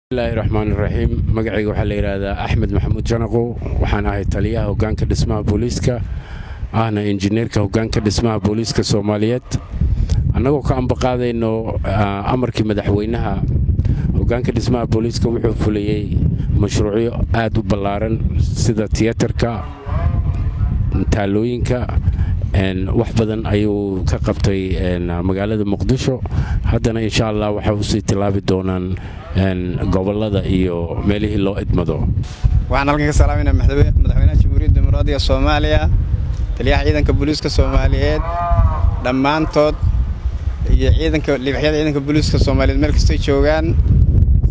Bismillahi raxmaan raxiim. Magacayga waxaa la yidhaahdaa Axmed Maxamuud Janaqow. Waxaan ahay taliyaha hoggaanka dhismaha booliiska, ahna injineerka hoggaanka dhismaha booliiska Soomaaliyeed. Annagoo ka ambaqaadayno amarkii madaxweynaha, hoggaanka dhismaha booliiska wuxuu fuliyey mashruucyo aad u ballaaran, sida tiyatarka, taalooyinka. Wax badan ayuu ka qabtay magaalada Muqdisho. Haddana, insha Allah, waxay usii tilaabi doonaan gobollada iyo meelihii loo idmado. Waxaan halkan ka salaamayna madaxweynaha Jamhuuriyadda Dimuqraadiga Soomaaliya, taliyaha ciidanka booliiska Soomaaliyeed dhammaantood iyo ciidanka libaxyada ciidanka booliiska Soomaaliyeed meel kastay joogaan.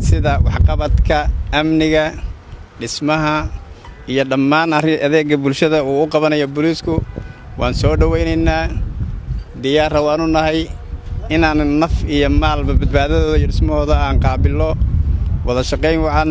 Sida waxqabadka amniga, dhismaha iyo dhammaan adeega bulshada uu u qabanayo booliisku waan soo dhowaynaynaa. Diyaarra waan u nahay inaan naf iyo maalba badbaadadooda iyo dhismahooda aan qaabillo wada shaqayn wacan.